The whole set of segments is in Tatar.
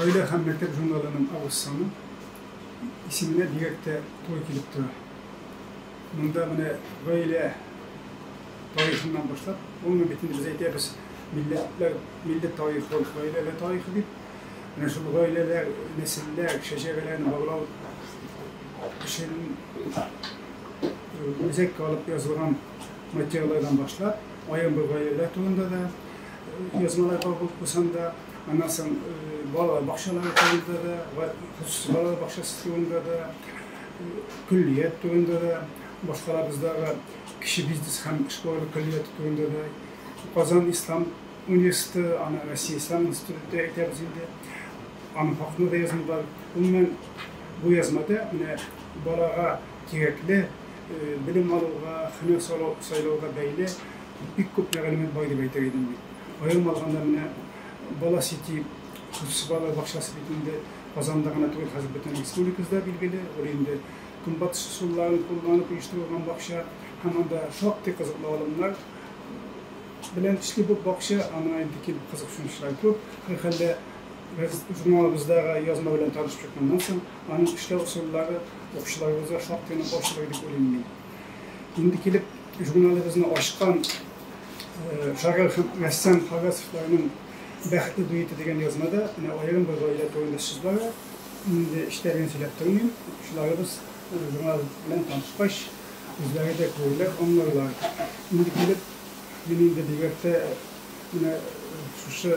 Гаилә һәм мәктәп журналының август саны исеменә бигрәк тә туры килеп тора. Монда менә гаилә тарихыннан башлап, гомумән бит инде без әйтәбез, милләтләр, милләт тарихы ул гаиләләр тарихы дип. Менә шул гаиләләр, нәселләр, шәҗәрәләрне барлау өчен үзәккә алып язылган материаллардан башлап, аерым бер гаиләләр турында да язмалар бар бу санда. Аннан соң балалар бакчалары турында да, хосусый балалар бакчасы турында да, көллият турында да, башкалабыздагы кече бизнес һәм эшкуарлык көллияте турында да, Казан ислам университеты, аны Россия ислам институты дип тә әйтәбез инде, аның хакында да язма бар. Гомумән, бу язмада менә балага кирәкле белем алуга, һөнәр сайлауга бәйле бик күп мәгълүмат бар дип әйтер идем мин. Аерым алганда, менә Бала Сити хосусый балалар бакчасы бит инде Казанда гына түгел, хәзер бөтен республикабызда билгеле. Ул инде көнбатыш ысулларын кулланып оештырылган бакча һәм анда шактый кызыклы алымнар белән эшли бу бакча. Аңа инде килеп кызыксынучылар күп. Һәрхәлдә, журналыбыздагы язма белән танышып чыкканнан соң, аның эшләү ысуллары укучыларыбызга шактый нык ачылыр дип уйлыйм мин. Инде килеп журналыбызны ачкан шагыйрь һәм рәссам Харрасовларның бәхетле дуэты дигән язмада менә аерым бер гаилә турында сүз бара. Инде эчтәлеген сөйләп тормыйм, укучыларыбыз журнал белән танышкач, үзләре дә күрерләр, аңларлар. Инде килеп, мин инде бигрәк тә менә шушы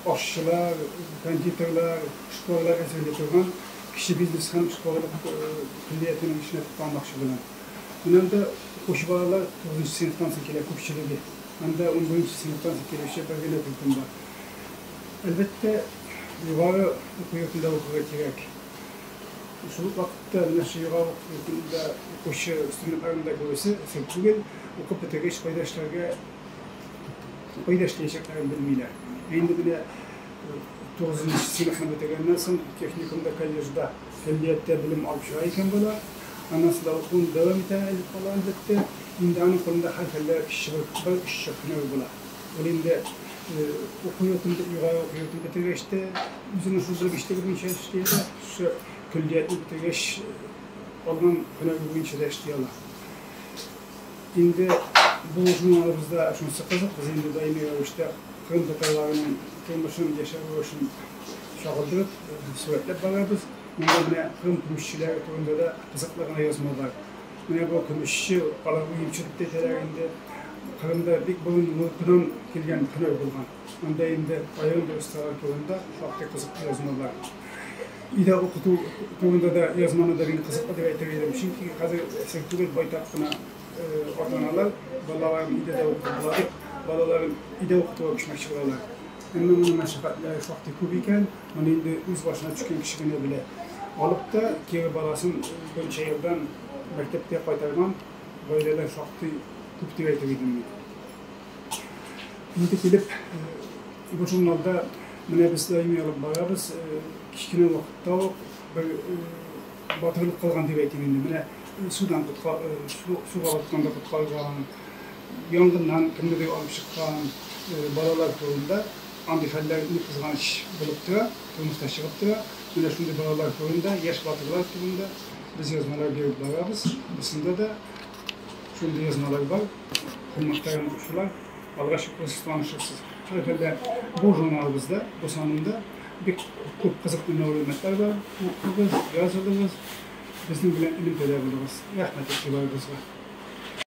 ашчылар, кондитерлар, эшкуарлар әзерли торган кече бизнес һәм эшкуарлык көллиятенең эшенә тукталмакчы булам. Менә анда укучы балалар тугызынчы сыйныфтан соң килә күпчелеге. Анда унберенче сыйныфтан соң килүче бер генә төркем бар. Әлбәттә, югары уку йортында укырга кирәк. Шул ук вакытта менә шул югары уку йортында укучы студентларның да күбесе, сер түгел, укып бетергәч кайда эшләргә, кайда эшләячәкләрен белмиләр. Ә инде менә тугызынчы сыйныфны бетергәннән соң техникумда, колледжда, көллияттә белем алып чыга икән бала, аннан соң да укуын дәвам итә ала, әлбәттә. Инде аның кулында һәрхәлдә бер эшче һөнәр була. Ул инде уку йортын, югары уку йортын бетергәч тә, үзенең шул белгечлеге буенча эшли ала, шушы көллиятне бетергәч алган һөнәре буенча да эшли ала. Инде бу журналыбызда шунысы кызык, без инде даими рәвештә Кырым татарларының тормышын, яшәү рәвешен чагылдырып, сурәтләп барабыз. Монда менә Кырым көмешчеләре турында да кызыклы гына язма бар. Менә бу көмешче, алар уенчы дип тә әйтәләр инде. Кырымда бик борынгыдан килгән һөнәр булган. Анда инде аерым бер осталар турында шактый кызыклы язма бар. Өйдә укыту турында да язманы да мин кызыклы дип әйтер идем. Чөнки хәзер сер түгел, байтак кына ата-аналар балаларын өйдә дә укытып була дип, балаларын өйдә укытуга күчмәкче булалар. Әмма моның мәшәкатьләре шактый күп икән, моны инде үз башына төшкән кеше генә белә. Алып та кире баласын берничә елдан мәктәпкә кайтарган гаиләләр шактый күп дип әйтер идем мин. Инде килеп, бу журналда менә без даими алып барабыз, кечкенә вакытта ук бер батырлык кылган дип әйтим инде. Менә судан суга батканда коткарган, янгыннан кемнедер алып чыккан балалар турында андый хәлләр ни кызганыч булып тора, тормышта чыгып тора. Менә шундый балалар турында, яшь батырлар турында без язмалар биреп барабыз. Бусында да шундый язмалар бар. Хөрмәтле укучылар, алга чыккач танышырсыз. Һәрхәлдә бу журналыбызда, бу санында бик күп кызыклы мәгълүматлар бар. Укыгыз, язылыгыз, безнең белән элемтәдә булыгыз. Рәхмәт игътибарыгызга.